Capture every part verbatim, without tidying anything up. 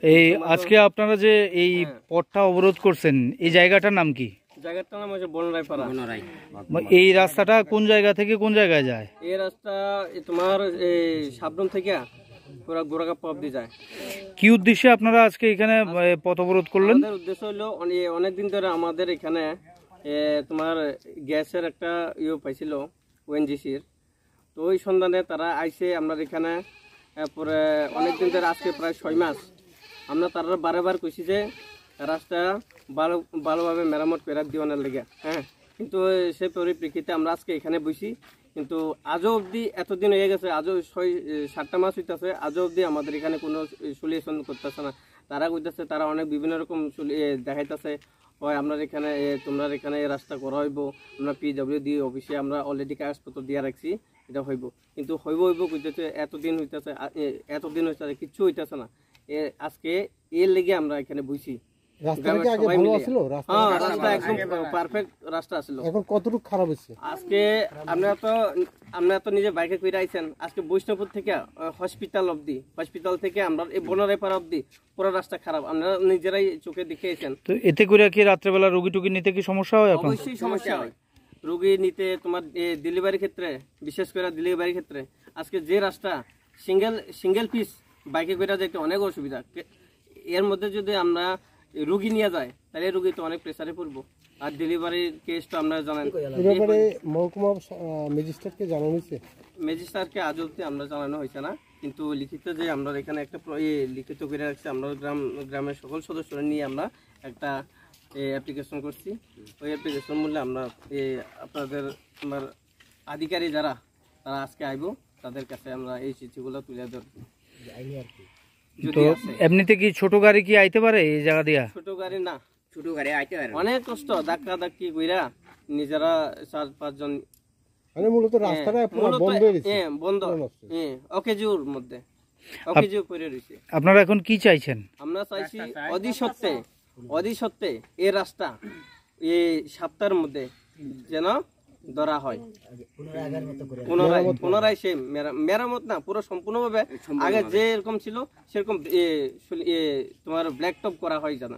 এই আজকে আপনারা যে এই হ্যাঁ। পথটা অবরোধ করছেন, এই জায়গাটার নাম কি? জায়গাটার নাম হচ্ছে বনরাইপাড়া। বনরাই। এই রাস্তাটা কোন জায়গা থেকে কোন জায়গায় যায়? এই রাস্তা এই তোমার এই সাবরুম থেকে পুরা গোরাকাপ্পা অব্দি যায়। কি উদ্দেশ্যে আপনারা আজকে এখানে এ, পথ অবরোধ করলেন? আমাদের উদ্দেশ্য হলো অনে- অনেক দিন ধরে আমাদের এখানে এ, তোমার গ্যাসের একটা ইয়ে পাইছিল ওএনজিসির। তো ওই সন্ধানে তারা আইছে আমরা এখানে। এরপরে অনেক দিন ধরে, আজকে প্রায় ছয় মাস আমরা তারা বারে বার কইছি যে রাস্তা ভালো ভালোভাবে মেরামত করে দিওয়ানোর লেগে। হ্যাঁ, কিন্তু সে পরিপ্রেক্ষিতে আমরা আজকে এখানে বইছি। কিন্তু আজও অবধি, এতদিন হয়ে গেছে, আজও ছয় এ, সাতটা মাস হইতাছে, আজও অবধি আমাদের এখানে কোনো সলিউশন করতেছে না। তারা কইতাছে তারা অনেক বিভিন্ন রকম সলি- এ, দেখাইতাছে, হয় আপনার এখানে এ, তোমরা এখানে এই রাস্তা করা হইব। আমরা পিডব্লিউডি অফিসে আমরা অলরেডি কাগজপত্র দিয়ে রাখছি, এটা হইব। কিন্তু হইব হইব কইতেছে, এতদিন হইতেছে, আ, এ, এতদিন হইতেছে, কিচ্ছু হইতেছে না। এ, আজকে এর লেগে আমরা এখানে বইছি। রাস্তাটা গ্রামের কি আগে সবাই ভালো মিলে। আছিল? রাস্তা হ্যাঁ, রাস্তা একদম পারফেক্ট রাস্তা আছিল। এখন কতটুকু খারাপ হয়েছে? আজকে আমরা তো, আমরা তো নিজে বাইকে করে আইছেন। আজকে বৈষ্ণবপুর থেকে আহ, হসপিটাল অবধি, হসপিটাল থেকে আমরা এই বনরাইপাড়া অবধি পুরো রাস্তা খারাপ, আপনারা নিজেরাই চোখে দেখে আইছেন। তো এতে করে কি রাত্রেবেলা রোগী টুগী নিতে কি সমস্যা হয় আপনার? অবশ্যই সমস্যা হয়। রোগী নিতে তোমার এ, ডেলিভারি ক্ষেত্রে, বিশেষ করে ডেলিভারি ক্ষেত্রে আজকে যে রাস্তা সিঙ্গেল সিঙ্গেল পিস বাইকে করে যাইতে অনেক অসুবিধা। কে- এর মধ্যে যদি আমরা রুগী নিয়ে যাই, তাহলে রুগী তো অনেক প্রেসারে পড়বো। আর ডেলিভারির কেস তো আমরা জানেন। এ ব্যাপারে মহকুমা আহ, ম্যাজিস্ট্রেটকে জানানো হয়েছে? ম্যাজিস্ট্রেটকে আজ অবধি আমরা জানানো হয়েছে না, কিন্তু লিখিত যে আমরা এখানে একটা প্র- ইয়ে লিখিত করে রাখছি, আমরা গ্রাম গ্রামের সকল সদস্যরা নিয়ে আমরা একটা অ্যাপ্লিকেশন করছি। ওই অ্যাপ্লিকেশন মূল্যে আমরা এ, আপনাদের আমার আধিকারিক যারা, তারা আজকে আইবো, তাদের কাছে আমরা এই চিঠিগুলো তুলে ধরবো। যদি তো আসে। এমনিতে কি ছোট গাড়ি কি আইতে পারে এই জায়গা দিয়া? ছোট গাড়ি না, ছোট গাড়ি আইতে পারে না। অনেক কষ্ট, ধাক্কা ধাক্কি কইরা নিজেরা চার পাঁচজন। মানে মূলত হ্যাঁ, রাস্তাটা পুরো মূলত, বন্ধ হয়ে গেছে। হ্যাঁ, বন্ধ। বন্ধ আছে। হ্যাঁ, অকেজুর মধ্যে, আপ- অকেজু পড়ে রয়েছে। আপনারা এখন কি চাইছেন? আমরা চাইছি অতি সত্ত্বে, অতি সত্ত্বে এই রাস্তা এই সপ্তাহের মধ্যে যেন ধরা হয়। পুনরায়, পুনরায় সে মেরা- মেরামত না, পুরো সম্পূর্ণভাবে আগে যে এরকম ছিল সেরকম এ, শুল- এ, তোমার ব্ল্যাক টপ করা হয় যেন।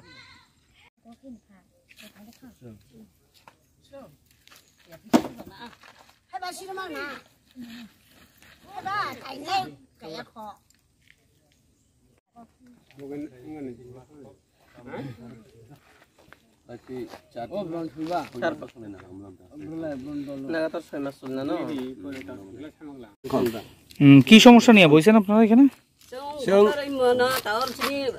লাগাতার ছয় মাস চললে না। হুম, কি সমস্যা নিয়ে বইছেন আপনারা এখানে? Chwng, chwng, motor wi mano, tawar chini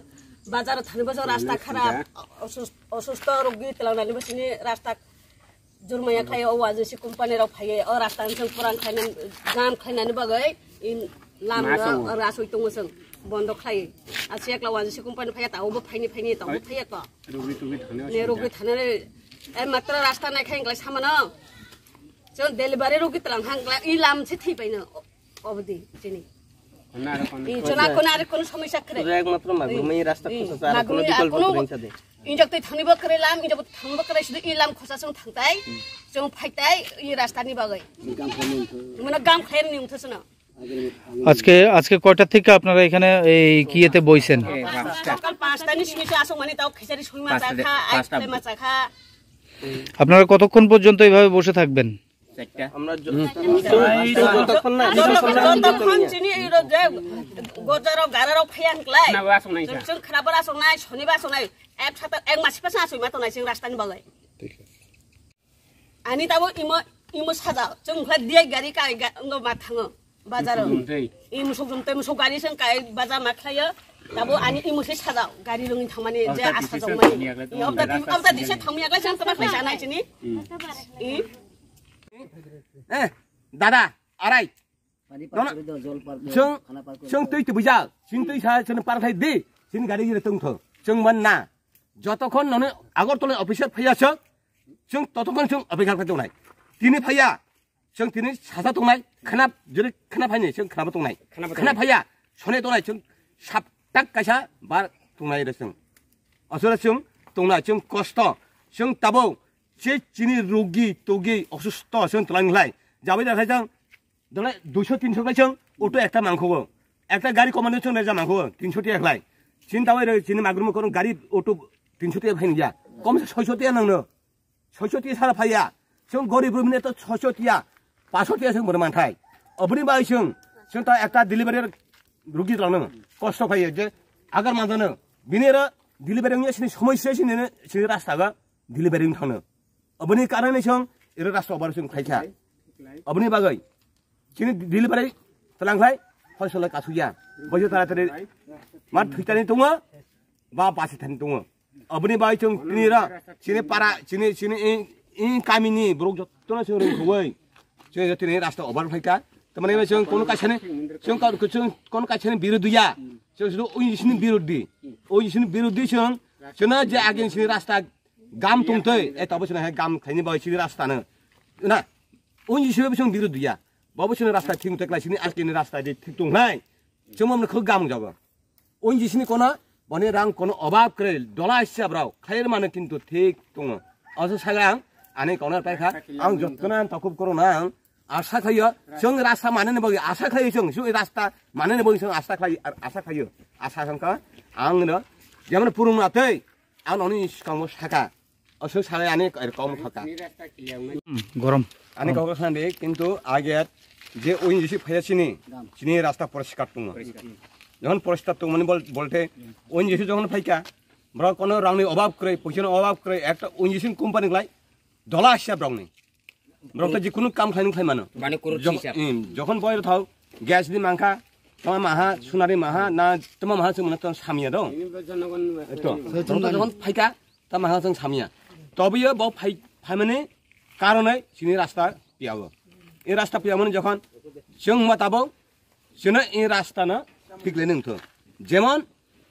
bazar thani boso rasta kharap, osus-, osusto rogwi twlangnani bo chini rasta jurmaya khlai o, O N G C company rok phaiwi o rasta ni chwng purang khlainani, jam khlainani bagwi i lam no raswi tongo chwng bondo khlai. Asi ekla O N G C company phaiya, tabo bo phaini phaini tabo phaiya to. Ne rogwi thanani, e matro rasta nai khai wngkhlai samano. Chwng delivery rogwi twlang hang khlai i lam se thwi paino. Obodi chini. Chwla kono ari kono somosya kwrwi. Ekmatro magrumwi rasta khosasa, ar kono bikolpo kwrwi sa de. Injak twi thangni bo kwrwi lam, injak twi thangni bo kwrwi, sudu i lam khosa chwng thangtai, chwng phaitai i rasta ni bagwi. Mano gam khair ni wngthosono. আজকে, আজকে কয়টা থেকে আপনারা এখানে এই কিয়েতে বইছেন? সকাল পাঁচটা নি simi se aswk mani tao khichari songma chakha, ice cream chakha. আপনারা কতক্ষণ পর্যন্ত এইভাবে বসে থাকবেন? চারটা। আমরা য-, যতক্ষণ না, যতক্ষণ না, যতক্ষণ চিনি এই রোদ যে গজারও গারারও ফেয়ান ক্লাই। না, বাসন নাই, স্যার। চুল খারাপ বাসন নাই, শনি বাসন নাই। এক সাথে এক মাস পাশে আসুই মা তো নাই, সিং রাস্তা নি বাগাই। ঠিক আছে। Ani tabo imo, imo sajao. Chwng khlai diya gari kai ga, ngo ma thango. Bazar o. Musuk jumtwi. I musuk jumtwi, musuk gari seng kai bazar ma khlaio. Tabo ani imo se sajao. Gari rungni thangmani je asa jongmani. Obda disa thangmi aklai seng tama khlai sanai chini. I. Eh, dada, arai. Pani par kore do, jol par kore, khana par kore. Chwng twi twi bujal. Chwng twi sa, chwng par khlai di. Chini gari jira tong tho. Chwng man na. Jotokhon nono Agartala officer phaiya chwng, chwng totokhon chwng opekha khlai tongnai. Tini phaiya, chwng tini sacha tongnai, khna, jori khna phaini chwng khnabo tongnai. Khna phaiya, sone tongnai chwng saptak kaisa bar tongnai re chwng. Asole chwng tongnai chwng kosto, chwng tabuk je chini rogi, togi, osusto chwng twlang khlai. Jabai da khlai chwng, dole duiso tinso khlai chwng, auto ekta mangkhogo. Ekta gari commando chwng reja mangkhogo, tinso tiya khlai. Chini tabuk re chini magrumo kono gari auto tinso tiya phaini ya. Komse soiso tiya nangno. Soiso tiya sara phaiya. Chwng gorib rok mine to soiso tiya, paso tiya chwng bono manthai. Oboni bai chwng, chwng ta ekta delivery rogi twlangno kosto phaiya je agar manjano. Bini ro delivery wngya sini somoi se sini, sini rasta ga delivery wng thangno. Oboni karone chwng ero rasta obar chwng khaikha. Oboni bagwi chini delivery twlang khlai, hoisolai kasukya. Bojo taratari ma thwitani tongo, ba basi thani tongo. Oboni bai chwng tini ra, chini para, chini, chini i, i kamini borok jottono chwng rwngthogwi. Chwng tini rasta obar phaikha. Tamani bai chwng kono kaisani, chwng ka, chwng kono kaisani birodhiya. Chwng sudu oi sini birodhi. Oi sini birodhi chwng, chwngno je agin sini rasta gam tongtwi, e tabo chwngno hai gam khlaini bai sini rasta no. Na, oi sini chwng birodhiya. Babo chwngno rasta thik tongtwi klai sini agini rasta de thik tongnai. Chwng mamno khuk gam jago. Oi sini kono, boni rang kono obab kwrwi, dola hisa brao, khair mano kintu thik tongo. Oso saga ang, ani kono paikha, ang jottona ang takhuk korona ang, asa khayo, chwng rasta manani bagwi asa khayo chwng, chwng rasta manani bagwi chwng asa khlai, asa khayo, asa sangka, ang no, jemon purung atwi, ang noni sikamo saka, oso saga ani kom khaka. Hmm, gorom. Ani kok khande, kintu age je oi sini phaya sini, sini rasta poriskar tongo. Jokhon poriskar tongmani bol-, bolte, O N G C jokhon phaikha, borok kono rangni obab kwrwi, poisani obab kwrwi, ekta O N G C company khlai dola hisa borokni. Borok to jikunu kam khlaini khlai mano. Mane kurut Jok-, hisab. Im, jokhon boy thau, gas di mangkha, tama maha, sunari maha, na tama maha chwng mano to samya do. To, borok to jokhon phaikha, tama maha chwng samya. Tobiyo bo phai, phaimani karonai sini rasta piyabo. E rasta piyamani jokhon chwng ma tabo, Chwngno e rasta no thik lai nung thung. Jemon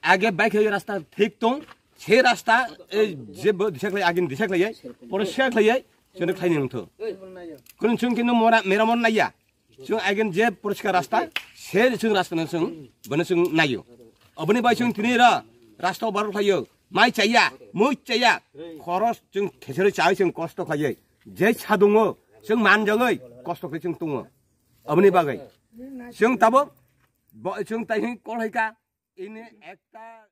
age bai khe rasta thik tong, se rasta e je bo disak lai agin disak lai, poriskar khlai, chwngno khlai nung thung. Kun chwng kintu mora meramon naiya. Chwng agin je poriskar rasta, se chwng rasta no chwng, bono chwng naio. Oboni bai chwng tini ra rasta obar khlaio, mai chaya, mui chaya, khoros chwng khesero chai chwng kosto khlai. Je sadungo, chwng manjagoi, kosto khlai chwng tungo. Oboni bagwi. Chwng tabo, bo, chwng tai hin kol hai ka, ini ekta